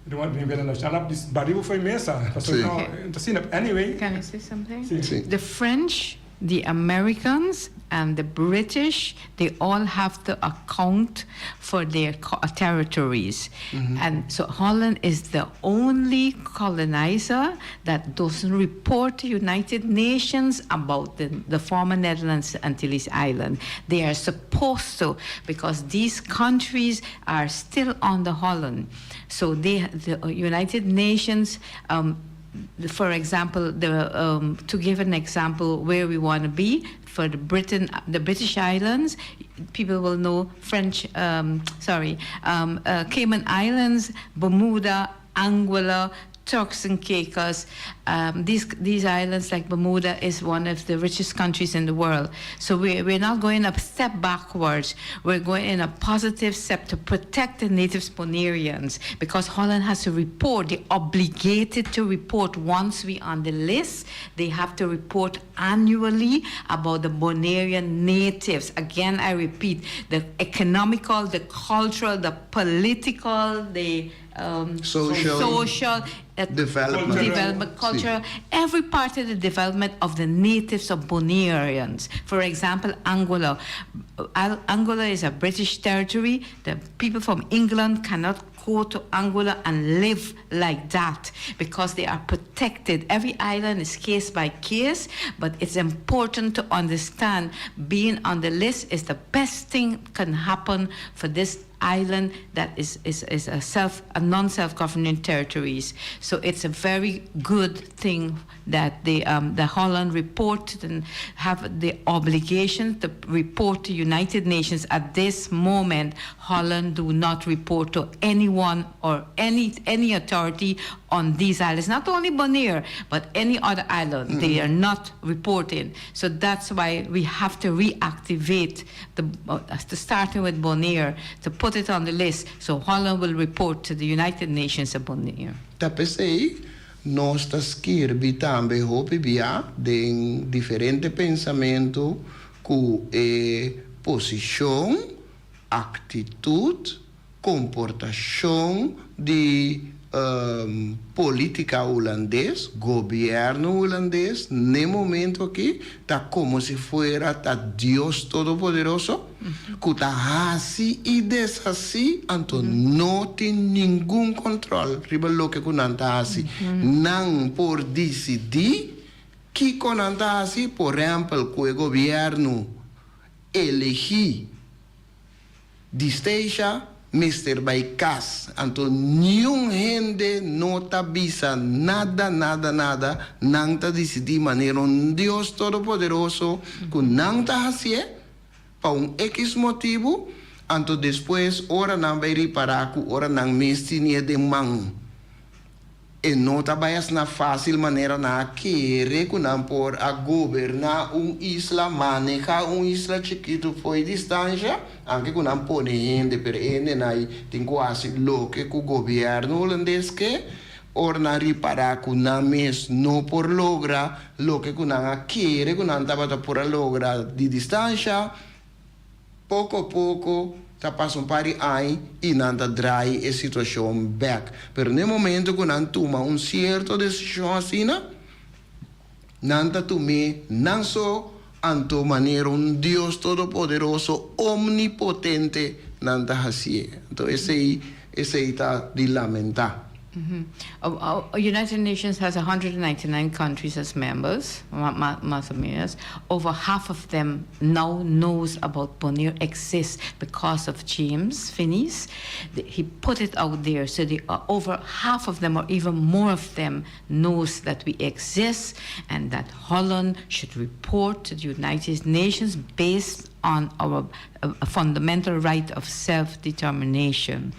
nivel internashonal nan a bari bo for e mesa pasobra no ta asina anyway. Can I say something? The French The Americans and the British they all have to account for their territories and so Holland is the only colonizer that doesn't report to United Nations about the the former Netherlands Antilles Island. They are supposed to because these countries are still under Holland. So they the United Nations um for example, the, um, to give an example where we want to be for the Britain, the British Islands, people will know French, um, sorry, um, uh, Cayman Islands, Bermuda, Anguilla, Turks and Caicos. Um, these, these islands, like Bermuda, is one of the richest countries in the world. So we, we're not going a step backwards. We're going in a positive step to protect the native Bonaireans because Holland has to report. They're obligated to report once we on the list. They have to report annually about the Bonairean natives. Again, I repeat, the economical, the cultural, the political, the... Social, social development. Development, culture, every part of the development of the natives of Bonaireans. For example, Anguilla. Anguilla is a British territory. The people from England cannot go to Anguilla and live like that because they are protected. Every island is case by case, but it's important to understand being on the list is the best thing can happen for this island that is a non-self-governing territories. So it's a very good thing that the Holland report and have the obligation to report to United Nations. At this moment, Holland do not report to anyone or any authority on these islands. Not only Bonaire, but any other island. They are not reporting. So that's why we have to reactivate the starting with Bonaire, to put it on the list. So Holland will report to the United Nations of Bonaire. Ta p'esei, nos ta skirbi tambe hopi bia den diferente pensamentu ku e posishon, aktitut, komportashon di polítika hulandes, gobièrnu hulandes, na e momento aki, ta komo si fuera ta Dios Todopoderoso, ku ta hasi i deshasi, anto no tin ningun kòntròl riba loke ku nan ta hasi. Nan por disidí kiko nan ta hasi, por ehèmpel, ku e gobièrnu elegí di Statia, mester bai kas. Anto niun hende no ta bisa nada, nada, nada. Nan ta disidí manera un Dios Todopoderoso ku nan ta hasié pa un X motibu, anto despues ora nan bai ripará ku ora nan mes tin'é den man, e no ta bai asina fásil manera nan a kere ku nan por a goberná un isla, manehá un isla chikitu for di distansha, aunke ku nan pone hende, pero e hendenan ei tin ku hasi loke ku gobièrnu hulandes ke. Ora nan ripará ku nan mes no por logra loke ku nan a kere ku nan tabata por a logra di distansha, poko poko ta pasa un par di aña i nan ta drai e situashon bèk. Pero na e momento ku nan tuma un sierto desishon asina, nan ta tum'é nan so, anto manera un Dios Todopoderoso, omnipotente, nan ta hasié. Anto esei, esei ta di lamentá. United Nations has 199 countries as members, mas o ménos. Over half of them now knows about Bonaire exists because of James Finies. He put it out there, so over half of them or even more of them knows that we exist and that Holland should report to the United Nations based on our fundamental right of self-determination.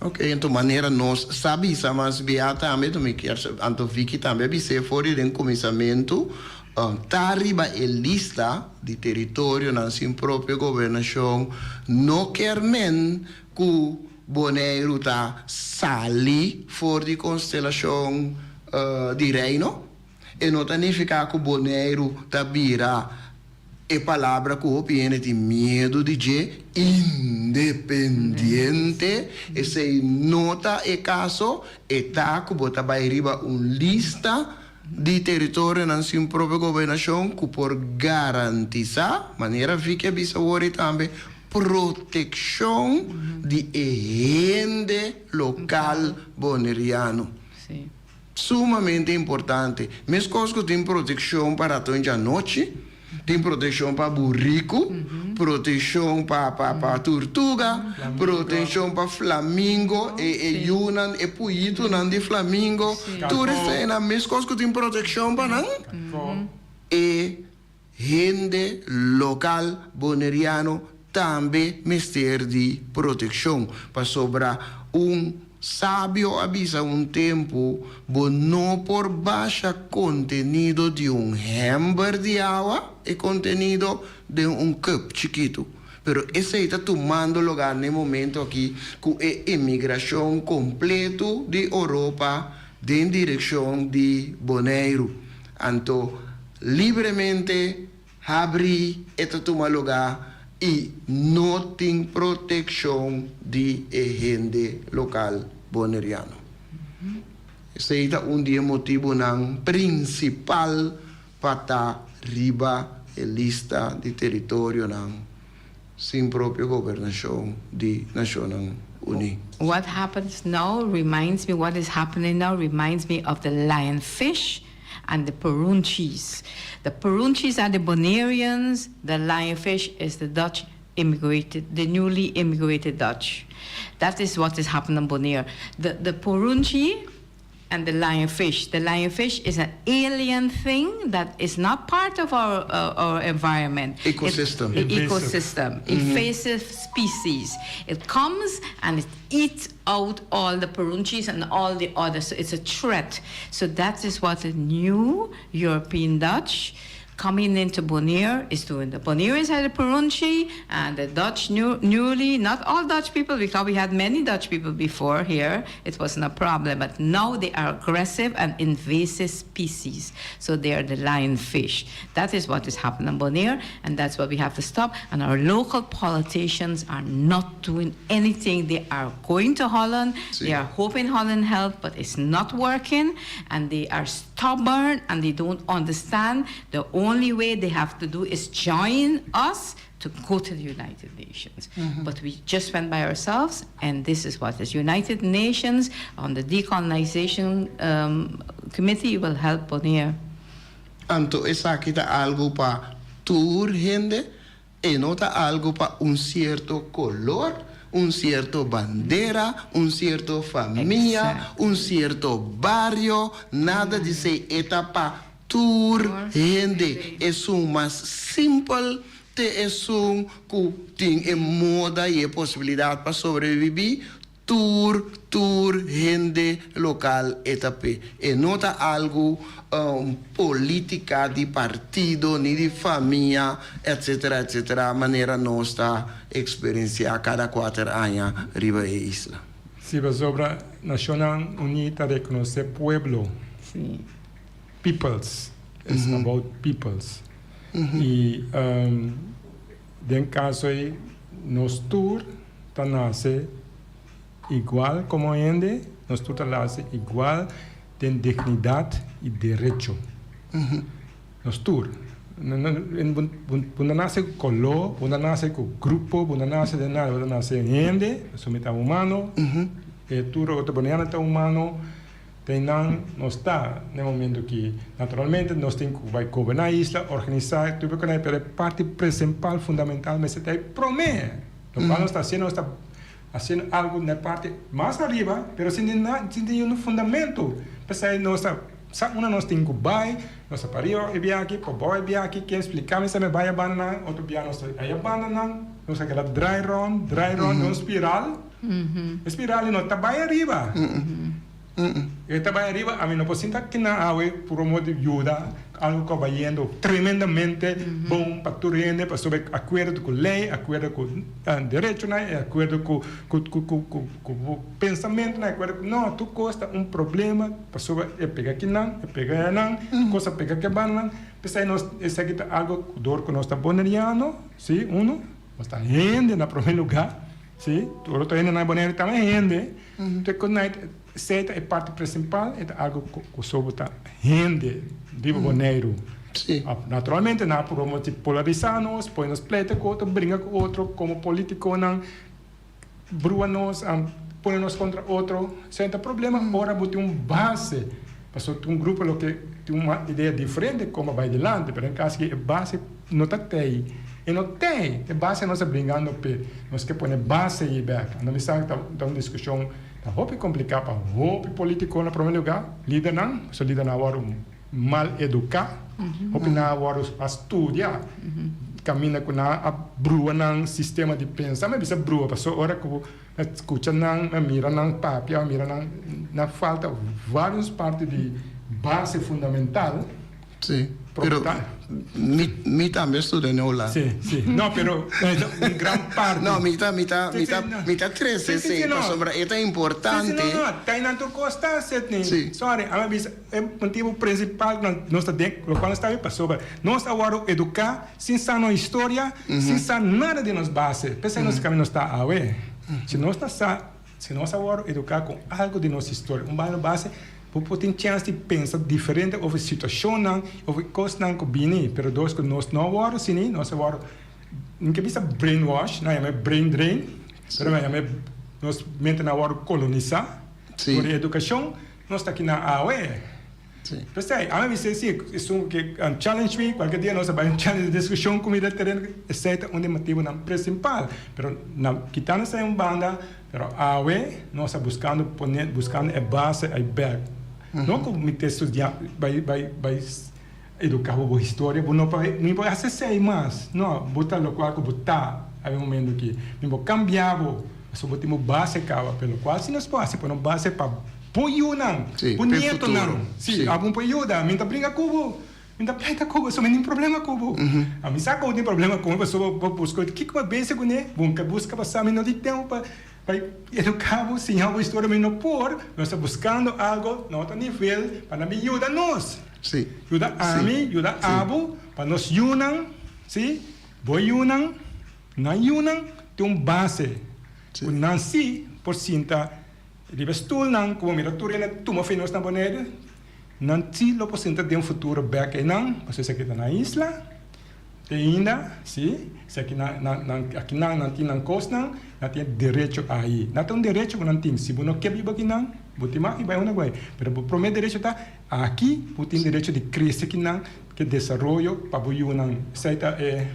Ok, anto manera nos sa bisa mas bia tambe, mi ke, anto Vicky tambe bis'é for di kuminsamentu, ta riba e lista di teritorionan sin propio gobernashon, no ke men ku Boneiru ta sali for di konstelashon di reino, e no ta nifiká ku Boneiru ta bira e palabra ku hopi hende tin miedu di dje, independiente. Esei no ta e kaso, e ta ku bo ta bai riba un lista di teritorionan sin propio gobernashon ku por garantisá, manera Vicky a bisa awor tambe, protekshon di e hende lokal boneriano. Sumamente importante. Meskos ku tin protekshon pa raton djanochi, tin protekshon pa buriku, protekshon pa turtuga, protekshon pa flamingo, e yunan, e puyitunan di flamingo, tur eseinan, meskos ku tin protekshon pa nan, e hende lokal boneriano tambe mester di protekshon. Pasobra un sabio a bisa un tempu, bo no por basha kontenido di un hèmber di awa, e kontenido den un kùp chikitu. Pero esei ta tumando lugá na e momento aki ku e emigrashon kompleto di Europa den direkshon di Boneiru. Anto libremente habri e ta tuma lugá. I no tin protekshon di e hende lokal boneriano. Esei ta un di e motibunan prinsipal pa ta riba e lista di teritorionan sin propio gobernashon di Nashonnan Uní. What happens now reminds me, what is happening now reminds me of the lionfish and the Purunchis. The Purunchis are the Bonaireans, the lionfish is the Dutch immigrated, the newly immigrated Dutch. That is what is happening on Bonaire. The, the Purunchi and the lionfish. The lionfish is an alien thing that is not part of our, our environment. Ecosystem. It, ecosystem. Invasive species. It comes and it eats out all the Purunchis and all the others. So it's a threat. So that is what the new European Dutch coming into Bonaire is doing. The Bonaireans had the Purunchi and the Dutch new, newly, not all Dutch people, because we had many Dutch people before here. It wasn't a problem. But now they are aggressive and invasive species. So they are the lionfish. That is what is happening on Bonaire, and that's what we have to stop. And our local politicians are not doing anything. They are going to Holland. Si. They are hoping Holland help, but it's not working. And they are stubborn and they don't understand. The only way they have to do is join us to go to the United Nations. But we just went by ourselves, and this is what is United Nations on the decolonization committee will help Bonaire. Anto esaki ta algu pa tur hende e no ta algu pa un sierto koló, un sierto bandera, un sierto famia, un sierto bario, nada di esei e ta pa tur hende. Esun mas simpel te esun ku tin e moda i e posibilidat pa sobrebibí, tur tur hende lokal e ta p'e. E no ta algu polítika di partido ni di famia etcetera etcetera manera nos ta eksperensiá kada 4 aña riba e isla. Si pasobra Nashonnan Uní ta rekonosé pueblo. Peoples. It's about peoples. I den kaso ei nos tur ta nase igual komo hende, nos tur ta nase igual den dignidat i derecho. Nos tur. Bo no nase ku koló, bo no nase ku grupo, bo no nase den nada, bo ta nase hende, pasobra mi ta humano, e tur otro boniano ta humano. Den nan nos ta na e momento aki. Naturalmente nos tin ku bai goberná e isla, organisá tur loke nan, pero e parti principal, fundamental mester ta e promé. Lokual nos ta hasiendo, nos ta hasiendo algu na e parti mas ariba, pero sin tin na, sin tin un fundamento. P'esei nos ta sa unda nos tin ku bai, nos ta pariba e biaha aki, pabou e biaha aki, ken splika mi sa mi bai a banda nan, otro biaha nos ta bai a banda nan, nos a keda drai rònt, drai rònt den un spiral. E spiral no ta bai ariba. E ta bai ariba, ami no por sinta kinan awe puro modo di yuda algo ku a bai yendo tremendamente bon pa tur hende pasobra e akuerdo ku lei, akuerdo ku derechonan, e akuerdo ku ku pensamentonan, e akuerdo ku no tur kos ta un problema pasobra e pega kinan, e pega ayanan, kos a pega ke bandanan. P'esei nos esaki ta algo dor ku nos ta boneriano, si, uno, nos ta hende na prome luga. Sí, tur otro hende na Boneiru tambe hende. Te ku nait esei ta e parti prinsipal, e ta algu ku sobo ta hende riba Boneiru. Sí. Naturalmente nan a purba mochi polarisá nos, pone nos pleita ku otro, bringa ku otro komo polítikonan, brua nos, pone nos kontra otro. Esei ta problema ora bo tin un base, pasobra tin un grupo loke tin un idea diferente komo bai dilanti, pero den kas aki e base no ta tei. E no tei. E base nos a bringando p'e. Nos ke pone base ei bek. Anto mi sa ku ta un diskushon ta hopi kompliká pa hopi politiko na prome lugá, lidernan, pasobra lidernan a wòrdu mal eduká, hopi nan a wòrdu a studia kaminda ku nan a brua nan sistema di pensa. Mi a bisa brua pasobra ora ku mi a skucha nan, mi a mira nan papia, mi a mira nan, nan falta vários parti di base fundamental. Sí, pero. Mi mi tambe a studia na Hulanda. Si, si. No, pero un gran parti. No, mi ta mi ta mi ta mi ta trese esei pasobra e ta importante. Si, si, no, no. Ta einan tur kos ta, Sidney. Si. Sorry, ami a bisa e motibu prinsipal ku nos ta den lokual nos ta bai pasobra nos a wòrdu eduká sin sa nos historia, sin sa nada di nos base. P'esei nos kaminda nos ta awe. Si nos ta sa. Si nos a wòrdu eduká ku algu di nos historia, un banda base, bo por tin chèns di pensa diferente over situashonnan, over kosnan ku bini. Pero dos ku nos no a wòrdu siní, nos a wòrdu, mi ke bisa brainwash, nan a yama e brain drain, pero nan a yama e nos mentenan a wòrdu kolonisá por e edukashon, nos ta kinan awe. P'esei, ami a bisa si esun ku ke challenge mi, kualke dia nos a bai un challenge di diskushon ku mi den tereno, esei ta un di e motibunan prinsipal. Pero na kitando esei un banda, pero awe nos ta buskando pone, buskando e base ei bèk. No ku mi ta estudia bai bai bai eduká bo bo historia, bo no por mi por hasi esei mas. No, bo ta lokual ku bo ta awe momento aki. Mi por kambia bo, pasobra bo tin bo base kaba, pero lokual si nos por hasi pone un base pa. Bo yunan, bo nietonan, si, abo por yuda. Mi ta bringa ku bo, mi ta pleita ku bo, so mi tin problema ku bo. Mi sa ku bo tin problema ku mi pasobra bo buska kiko bo bese kuné, bo ka buska pa sa mi no tin tempu pa pa eduká bo, siña bo historia, mi no por. Nos ta buskando algo na otro nivel pa nan bin yuda nos. Yuda ami, yuda abo, pa nos yunan, si, bo yunan, nan yunan tin un base ku nan si por sinta. Riba e stulnan ku bo mira tur hende tuma fe nos na Bonaire, nan si lo por sinta den futuro bek einan, pasobra esaki ta nan isla, te ainda, si, esaki nan, nan, nan, akinan nan tin nan kosnan, nan tin e derecho ahi. Nan ta un derecho ku nan tin, si bo no ke biba akinan, bo tin mag di bai unda ku bai, pero bo prome derecho ta aki, bo tin derecho di krese akinan, ke desaroyo pa bo yunan, esei ta e.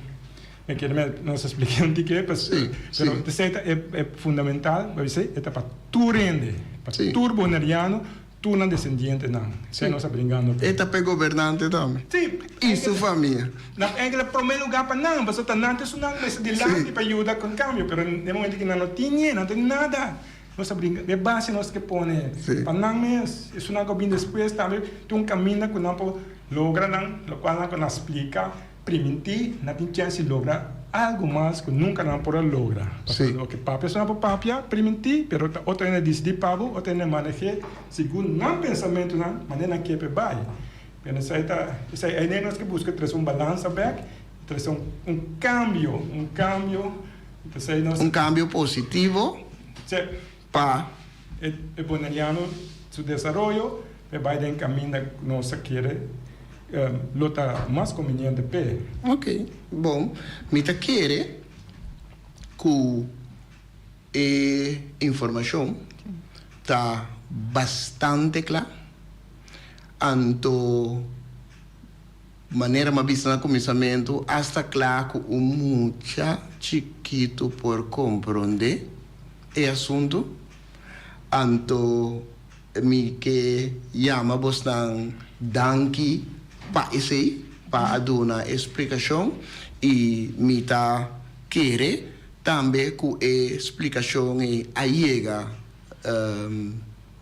Mi kere me nos a splika un tiki pas, pero esei ta e fundamental, bo bisa e ta pa tur hende, pa tur boneriano, tur nan desendientenan. Esei nos a bringando p'e. E ta p'e gobernante tambe. Si. I su famia. Na enkele prome lugar pa nan, pasobra ta nan ta esunnan ku mester dilanti pa yuda ku kambio, pero den momento ku nan no tin nie, nan no tin nada, nos a bringa, e base nos ke pone pa nan mes, esunnan ku a bini despues tambe tin un kaminda ku nan por logra nan, lokual nan ku nan splika. Primintí nan tin chèns di logra algu mas ku nunka nan por a logra. Pasobra loke papia so nan por papia, primintí, pero ta otro hende disidí pa bo, otro hende maneh'é segun nan pensamentunan, manera nan ke p'e bai. Pero esei ta, esei ei nos ke buska trese un balansa bèk, trese un un kambio, un kambio, esei nos. Un kambio positivo pa. E boneriano su desaroyo p'e bai den kaminda ku nos a kere lo ta mas konviniente p'e. Ok, bon, mi ta kere ku e informashon ta bastante kla, anto manera mi a bisa na kuminsamentu, asta kla ku un mucha chikitu por komprondé e asuntu. Anto mi ke yama bosnan danki pa esei, pa a duna e splikashon i mi ta kere tambe ku e splikashon ei a yega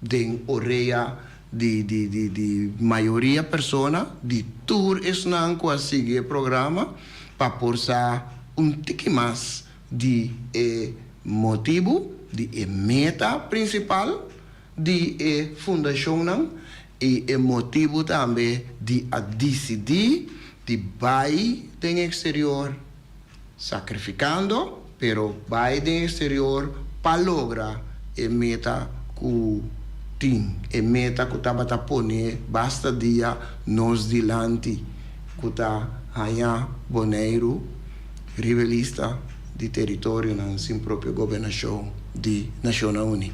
den orea di di di di mayoria persona, di tur esnan ku a sigui e programa pa por sa un tiki mas di e motibu, di e meta prinsipal di e fundashonnan i e motibu tambe di a disidí di bai den eksterior, sakrifikando, pero bai den eksterior pa logra e meta ku tin, e meta ku tabata pone basta dia nos dilanti, ku ta haña Boneiru riba e lista di teritorionan sin propio gobernashon di Nashonnan Uní.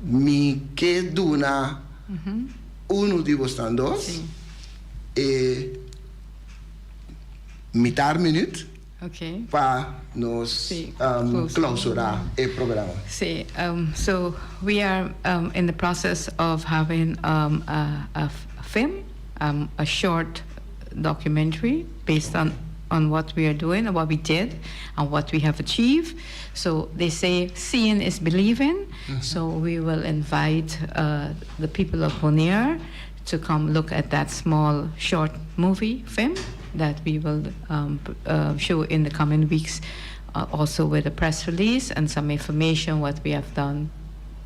Mi ke duna unu di bosnan dos e mitar minüt pa nos klausurá e programa. Sí, so we are in the process of having a film, a short documentary based on on what we are doing and what we did and what we have achieved. So they say seeing is believing. So we will invite the people of Bonaire. to come look at that small short movie film that we will um, uh, show in the coming weeks, uh, also with a press release and some information what we have done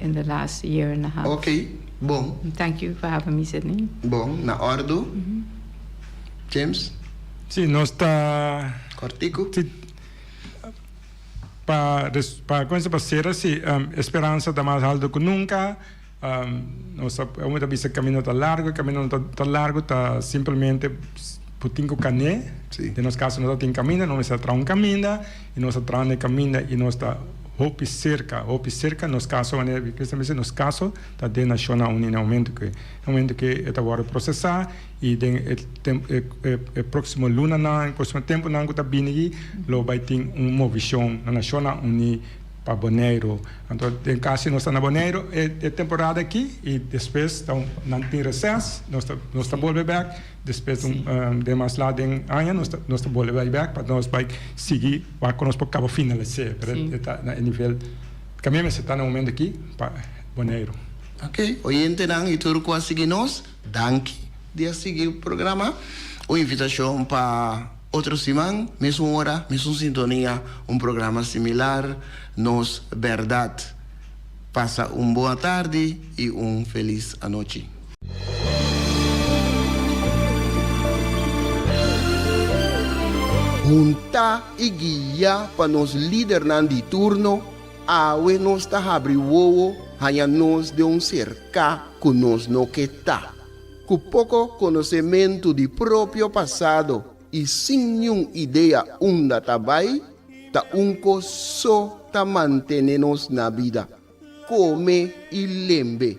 in the last year and a half. Ok, bon. Thank you for having me, Sydney. Bon, na òrdu. James? Sí, nos ta. Kòrtiku. Sí. Pa, pa, pa sera, sí, um, esperansa ta mas haltu ku nunka. Nos ta ta bisa camino ta largo, camino no ta largo, ta simplemente bo tin cu cané. Den nos caso nos ta tin caminda, nos mester traha un caminda y nos ta traha e caminda y nos ta hopi cerca, hopi cerca. Nos caso, manera Christian bisa, nos caso ta den Nacionnan Uni na momento cu, na momento cu e ta wordo procesa y den e e proximo lunanan, e proximo temponan cu ta bini aki lo bay tin un movicion na Nacionnan Uni pa Boneiru. Anto den kasi nos ta na Boneiru e e temporada aki i despues ta un nan tin reses, nos ta nos ta bolbe bek, despues un den mas lat den aña nos ta nos ta bolbe bai bek pa nos bai sigui wak ku nos por kaba finalis'é. Pero e ta na e nivel kaminda mester ta na momento aki pa Boneiru. Ok, oyentenan i tur ku a sigui nos, danki di a sigui programa. Un invitashon pa. Otro siman, mesun ora, mesun sintonia, un programa similar, Nos Berdad. Pasa un bon atardi y un feliz anochi. Huntá y guiá pa nos lidernan di turno, awe nos ta habri wowo haña nos den un serká ku nos no ke ta. Ku poko konosementu di propio pasado i sin niun idea unda ta bai, ta un kos so ta mantene nos na bida, kome i lembe,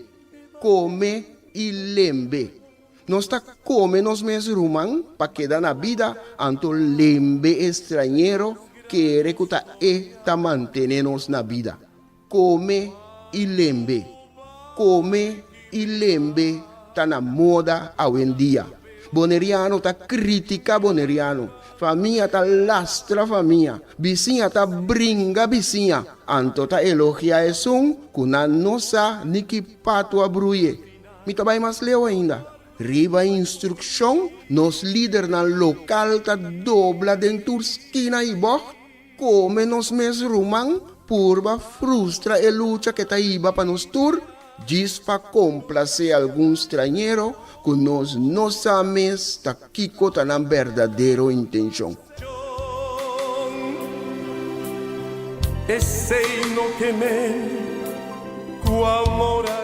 kome i lembe. Nos ta kome nos mes ruman pa keda na bida, anto lembe e strañero kere ku ta e ta mantene nos na bida. Kome i lembe. Kome i lembe ta na moda awendia. Boneriano ta kritika boneriano, famia ta lastra famia, bisiña ta bringa bisiña, anto ta elogia esun ku nan no sa ni ki patu a bruye. Mi ta bai mas leu ainda. Riba instrukshon, nos lidernan lokal ta dobla den tur skina i bògt Kome nos mes ruman purba frustra e lucha ke ta hiba pa nos tur, djis pa komplasé algun strañero ku nos no sa mes ta kiko ta nan berdadero intenshon. Esei no ke men ku amor a.